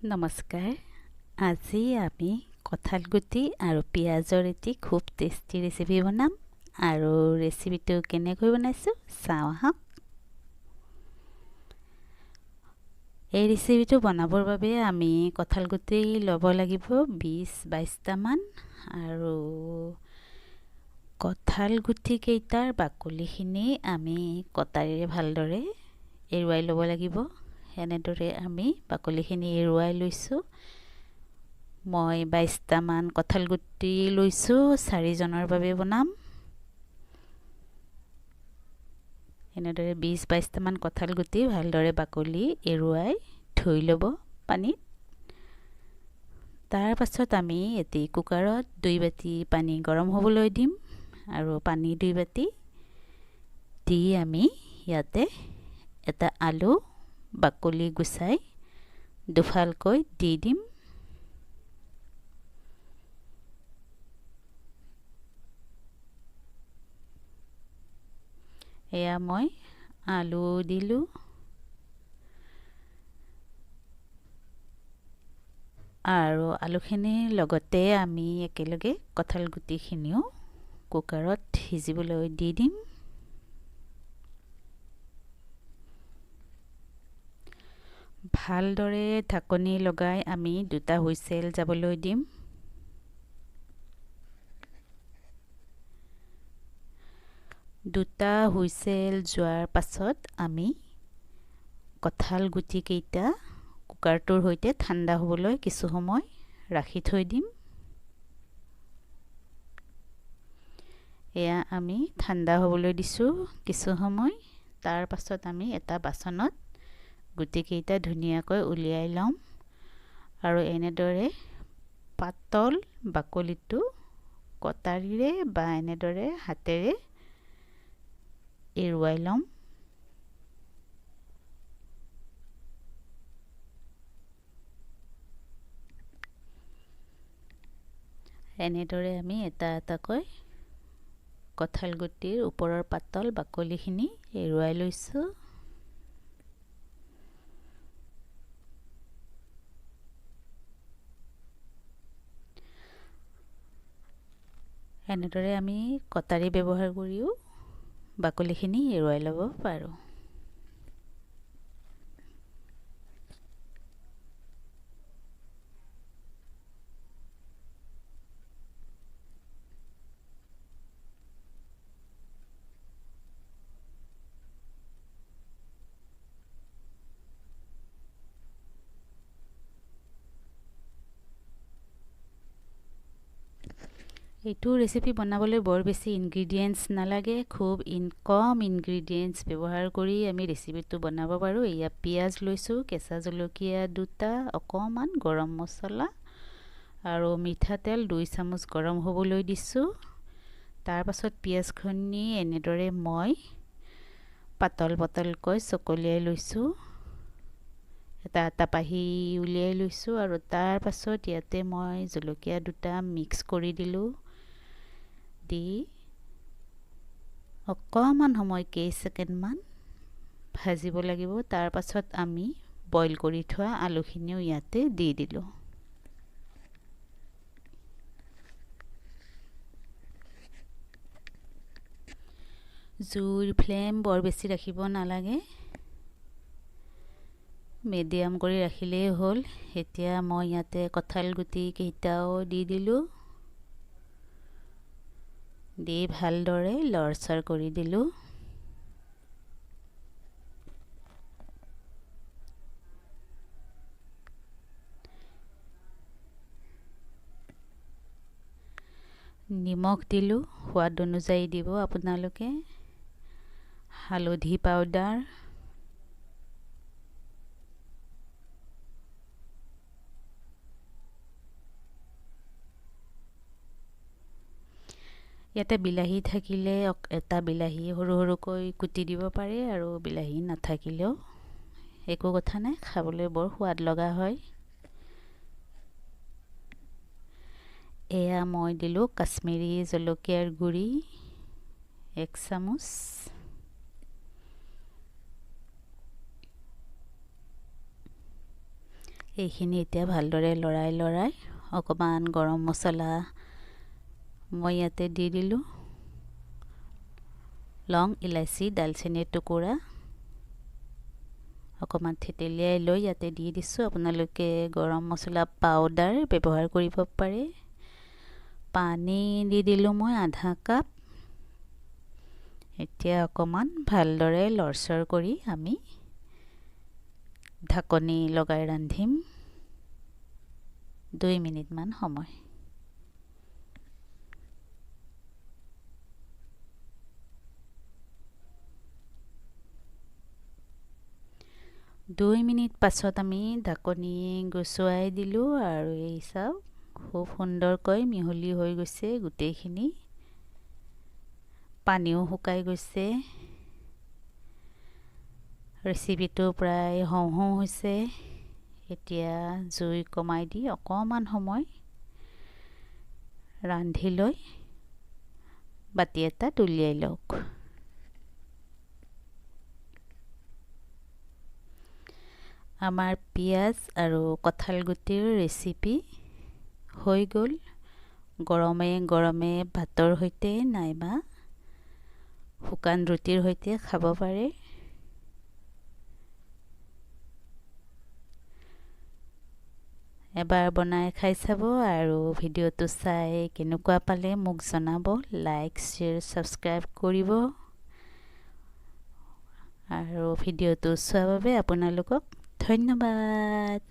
নমস্কাৰ। আজি আমি কঁঠালগুটি আৰু পিঁয়াজৰ এটি খুব টেষ্টি ৰেচিপি বনাম আৰু ৰেচিপিটো কেনেকৈ বনাইছোঁ চাওঁ আহক। এই ৰেচিপিটো বনাবৰ বাবে আমি কঁঠালগুটি ল'ব লাগিব 20-22টামান আৰু কঁঠালগুটিকেইটাৰ বাকলিখিনি আমি কটাৰীৰে ভালদৰে এৰুৱাই ল'ব লাগিব। এনেদৰে আমি বাকলিখিনি এৰুৱাই লৈছোঁ। মই 22টামান কঁঠালগুটি লৈছোঁ, 4জনৰ বাবে বনাম। এনেদৰে 20-22টামান কঁঠালগুটি ভালদৰে বাকলি এৰুৱাই ধুই ল'ব পানীত। তাৰ পাছত আমি এটি কুকাৰত 2 বাতি পানী গৰম হ'বলৈ দিম আৰু পানী 2 বাতি দি আমি ইয়াতে এটা আলু বাকলি গুচাই দুফালকৈ দি দিম। এয়া মই আলু দিলোঁ আৰু আলুখিনিৰ লগতে আমি একেলগে কঁঠালগুটিখিনিও কুকাৰত সিজিবলৈ দি দিম। ভালদৰে ঢাকনি লগাই আমি 2টা হুইচেল যাবলৈ দিম। 2টা হুইচেল যোৱাৰ পাছত আমি কঁঠালগুটিকেইটা কুকাৰটোৰ সৈতে ঠাণ্ডা হ'বলৈ কিছু সময় ৰাখি থৈ দিম। এয়া আমি ঠাণ্ডা হ'বলৈ দিছোঁ কিছু সময়। তাৰ পাছত আমি এটা বাচনত গুটিকেইটা ধুনীয়াকৈ উলিয়াই ল'ম আৰু এনেদৰে পাতল বাকলিটো কটাৰীৰে বা এনেদৰে হাতেৰে এৰুৱাই ল'ম। এনেদৰে আমি এটা এটাকৈ কঁঠালগুটিৰ ওপৰৰ পাতল বাকলিখিনি এৰুৱাই লৈছোঁ। এনেদৰে আমি কটাৰী ব্যৱহাৰ কৰিও বাকলিখিনি এৰুৱাই ল'ব পাৰোঁ। এইটো ৰেচিপি বনাবলৈ বৰ বেছি ইনগ্ৰিডিয়েণ্টছ নালাগে, খুব কম ইনগ্ৰিডিয়েণ্টছ ব্যৱহাৰ কৰি আমি ৰেচিপিটো বনাব পাৰোঁ। এয়া পিঁয়াজ লৈছোঁ, কেঁচা জলকীয়া 2টা, অকণমান গৰম মছলা আৰু মিঠাতেল 2 চামুচ গৰম হ'বলৈ দিছোঁ। তাৰপাছত পিঁয়াজখিনি এনেদৰে মই পাতল পাতলকৈ চকলিয়াই লৈছোঁ, এটা এটা পাহি উলিয়াই লৈছোঁ আৰু তাৰ পাছত ইয়াতে মই জলকীয়া 2টা মিক্স কৰি দিলোঁ। দি অকণমান সময় কেইছেকেণ্ডমান ভাজিব লাগিব। তাৰ পাছত আমি বইল কৰি থোৱা আলুখিনিও ইয়াতে দি দিলোঁ। জুইৰ ফ্লেম বৰ বেছি ৰাখিব নালাগে, মিডিয়াম কৰি ৰাখিলেই হ'ল। এতিয়া মই ইয়াতে কঁঠালগুটি কেইটাও দি দিলোঁ, দি ভালদৰে লৰচৰ কৰি দিলোঁ। নিমখ দিলোঁ, সোৱাদ অনুযায়ী দিব আপোনালোকে। হালধি পাউডাৰ, ইয়াতে বিলাহী থাকিলে এটা বিলাহী সৰু সৰুকৈ কুটি দিব পাৰে আৰু বিলাহী নাথাকিলেও একো কথা নাই, খাবলৈ বৰ সোৱাদ লগা হয়। এয়া মই দিলোঁ কাশ্মীৰী জলকীয়াৰ গুড়ি 1 চামুচ। এইখিনি এতিয়া ভালদৰে লৰাই লৰাই অকণমান গৰম মছলা মই ইয়াতে দি দিলোঁ। লং, ইলাচি, দালচেনিৰ টুকুৰা অকণমান থেতেলিয়াই লৈ ইয়াতে দি দিছোঁ। আপোনালোকে গৰম মছলা পাউডাৰ ব্যৱহাৰ কৰিব পাৰে। পানী দি দিলোঁ মই আধা কাপ। এতিয়া অকণমান ভালদৰে লৰচৰ কৰি আমি ঢাকনি লগাই ৰান্ধিম 2 মিনিটমান সময়। 2 মিনিট পাছত আমি ঢাকনি গুচুৱাই দিলোঁ আৰু এই চাওক, খুব সুন্দৰকৈ মিহলি হৈ গৈছে গোটেইখিনি। পানীও শুকাই গৈছে। ৰেচিপিটো প্ৰায় হওঁ হওঁ হৈছে। এতিয়া জুই কমাই দি অকণমান সময় ৰান্ধি লৈ বাতি এটাত উলিয়াই লওক। আমাৰ পিঁয়াজ আৰু কঁঠাল গুটিৰ ৰেচিপি হৈ গ'ল। গৰমে গৰমে ভাতৰ সৈতে নাইবা শুকান ৰুটিৰ সৈতে খাব পাৰে। এবাৰ বনাই খাই চাব আৰু ভিডিঅ'টো চাই কেনেকুৱা পালে মোক জনাব। লাইক, শ্বেয়াৰ, ছাবস্ক্ৰাইব কৰিব আৰু ভিডিঅ'টো চোৱাৰ বাবে আপোনালোকক ধন্যবাদ।